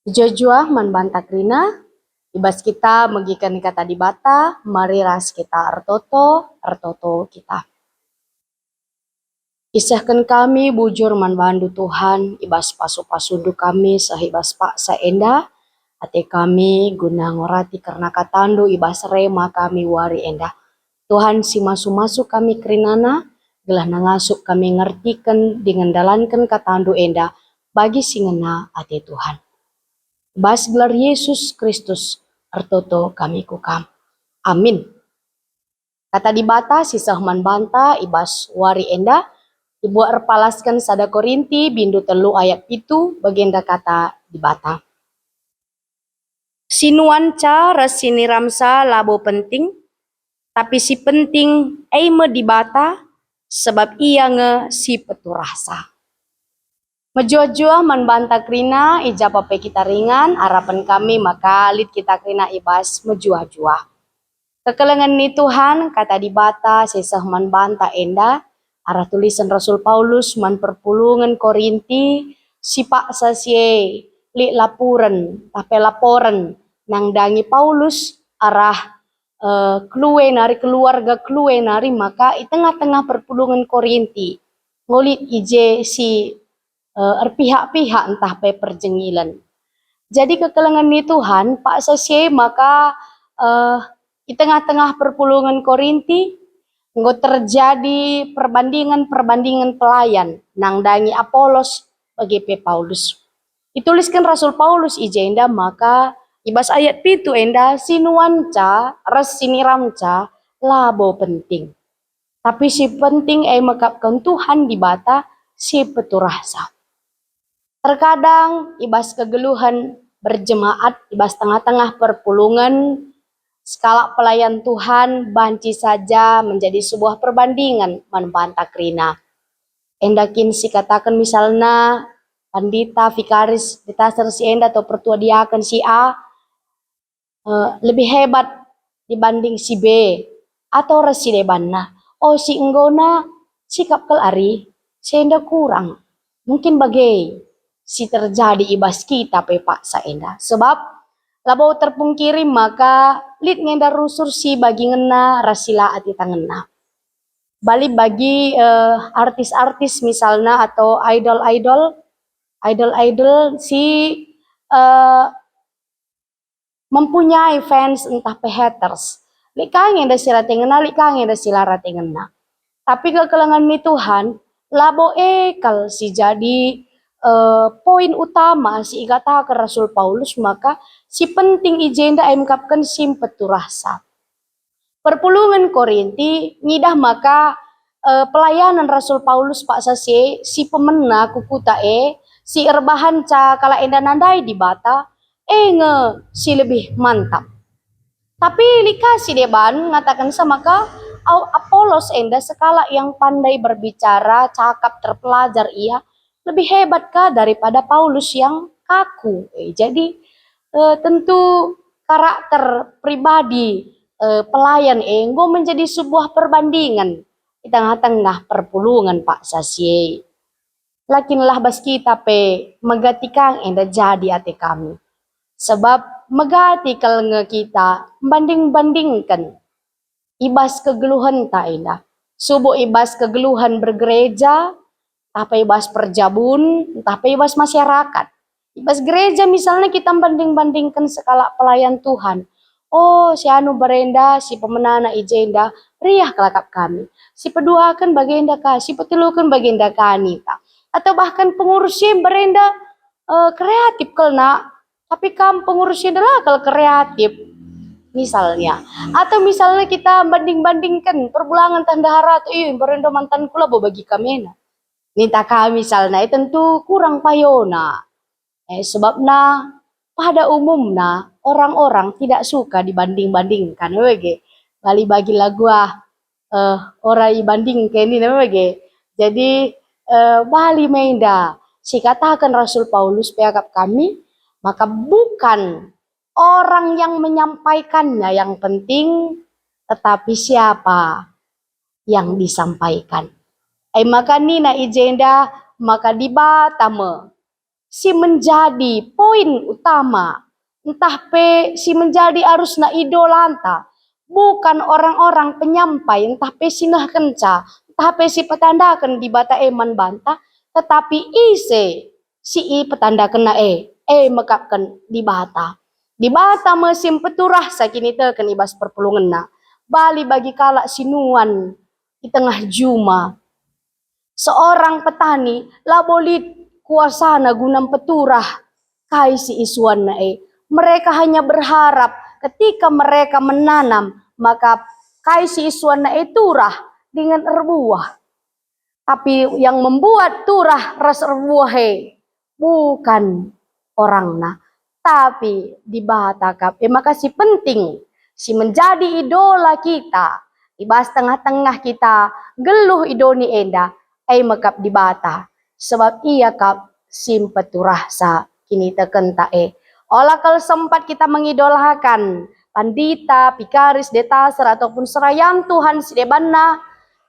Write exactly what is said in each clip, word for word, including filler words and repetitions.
Mejuah-juah man banta kerina, i bas kita megiken Kata Dibata, mari ras kita ertoto, ertoto kita. Isehken kami bujur man bandu Tuhan, i bas pasu-pasundu kami seh i bas paksa enda, ate kami guna ngorati kerna katandu i bas rema kami wari enda. Tuhan, si masu-masu kami kerinana, gelah ngasup kami ngertiken dingen ndalanken katandu enda bagi si ngena ate Tuhan. Bas gelar Yesus Kristus ertoto kami ku Kam. Amin. Kata Dibata si seh man banta i bas wari enda ibuat erpalasken sada Korinti bindu telu ayat pitu, bagenda Kata Dibata. Sinuanca ras siniramsa labo penting, tapi si penting e me Dibata, sebab Ia nge si peturahsa. Mejuah-juah man banta kerina, i ja pe kita ringan, arapen kami maka lit kita kerina i bas mejuah-juah. Kekelengen ni Tuhan, Kata Dibata si seh man banta enda, arah tulisen Rasul Paulus man perpulungen Korinti, si paksa si e lit lapuren, ntah pe laporen, nandangi Paulus arah, eh, Klue nari, keluarga Klue nari, maka i tengah-tengah perpulungen Korinti, enggo lit i je si, eh, erpihak-pihak ntah pe perjengilen. Jadi kekelengen ni Tuhan, paksa si e maka, eh, i tengah-tengah perpulungen Korinti enggo terjadi perbandingen-perbandingen pelayan, nandangi Apolos, bage pe Paulus. Itulisken Rasul Paulus i jenda maka i bas ayat pitu enda, sinuanca ras siniramca labo penting. Tapi si penting e mekapken Tuhan Dibata si peturahsa. Terkadang i bas kegeluhen berjemaat i bas tengah-tengah perpulungen, sekalak pelayan Tuhan banci saja menjadi sebuah perbandingen man banta kerina. Enda kin sikataken misalna pandita, vikaris, ditaser si enda atau pertua diaken si A, eh, lebih hebat dibanding si B atau ras si debanna. Oh, si enggona sikap kal ari, si enda kurang. Mungkin bage si terjadi i bas kita pe paksa enda. Sebab labo terpungkiri maka lit nge enda rusur si bagi ngena ras si la ate tangenna. Bali bagi, eh, artis-artis misalna atau idol-idol, idol-idol si, eh, mempunyai fans ntah pe haters. Lit ka nge enda si rate ngena, lit ka nge enda si la rate ngena. Tapi kekelengen ni Tuhan, labo e kal si jadi, eh, poin utama si ikataken Rasul Paulus, maka si penting i jenda e mekapken si mpeturahsa. Perpulungen Korinti ngidah maka, eh, pelayanen Rasul Paulus paksa si e, si pemena ku kuta e, si erbahanca kalak enda nandai Dibata, e nge si lebih mantap. Tapi lit ka si deban ngatakenca maka, au, Apolos enda sekalak yang pandai berbicara, cakap terpelajar ia, lebih hebat ka daripada Paulus yang kaku. Eh, jadi, eh, tentu karakter pribadi, eh, pelayan e enggo menjadi sebuah perbandingen i tengah-tengah perpulungen paksa si e. Lakinlah bas kita pe megati ka enda jadi ate kami. Sebab megati kal nge kita mbanding-bandingken i bas kegeluhenta enda. Subuk i bas kegeluhen bergereja, ntah pe i bas perjabun, ntah pe i bas masyarakat. I bas gereja misalna kita mbanding-bandingken sekalak pelayan Tuhan. Oh, si anu barenda, si pemenana i jenda, meriah kal akap kami. Si peduaken bagenda ka, si peteluken bagenda ka ninta. Atau bahkan pengurus si barenda, eh, kreatif kal nak, tapi kam pengurus si enda la kal kreatif. Misalnya. Atau misalnya kita banding-bandingken perbulangen tah ndehara tu, "Ih, barenda mantanku labo bagi kam ena." Ninta ka misalna, eh, tentu kurang payona. Eh, sebabna pada umumna orang-orang tidak suka dibanding-bandingkan, bage. Bali bagi lagu ah, eh, ora ibandingken nina bage. Jadi, eh, bali me enda sikataken Rasul Paulus pe akap kami, maka bukan orang yang menyampaikannya yang penting, tetapi siapa yang disampaikan. E maka nina i jenda maka Dibata me si menjadi poin utama, ntah pe si menjadi arusna idolanta, bukan orang-orang penyampai ntah pe si nehkenca, ntah pe si petandaken Dibata e man banta, tetapi ise si ipetandakenna e, e mekapken Dibata. Dibata me si mpeturah sa kiniteken i bas perpulungenna. Bali bagi kalak si nuan i tengah juma. Seorang petani labo lit kuasana guna mpeturah kai si isuanna e. Mereka hanya berharap ketika mereka menanam, maka kai si isuanna e turah dingen erbuah. Tapi yang membuat turah ras erbuah e bukan orangna, tapi Dibata kap. E maka si penting, si menjadi idola kita i bas tengah-tengah kita nggeluh i doni enda, e me kap Dibata, sebab Ia kap si mpeturahsa kinitekenta e. Ola kal sempat kita mengidolakan pandita, pikaris, detaser, ataupun serayan Tuhan si debanna,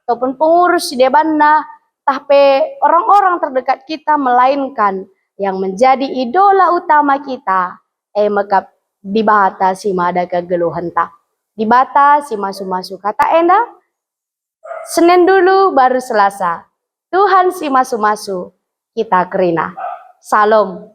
ataupun pengurus si debanna, tah pe orang-orang terdekat kita, melainkan yang menjadi idola utama kita, e me kap Dibata si mada kegeluhenta. Dibata si masu-masu kata enda, Senin dulu baru Selasa. Tuhan si masu-masu kita kerina. Salom.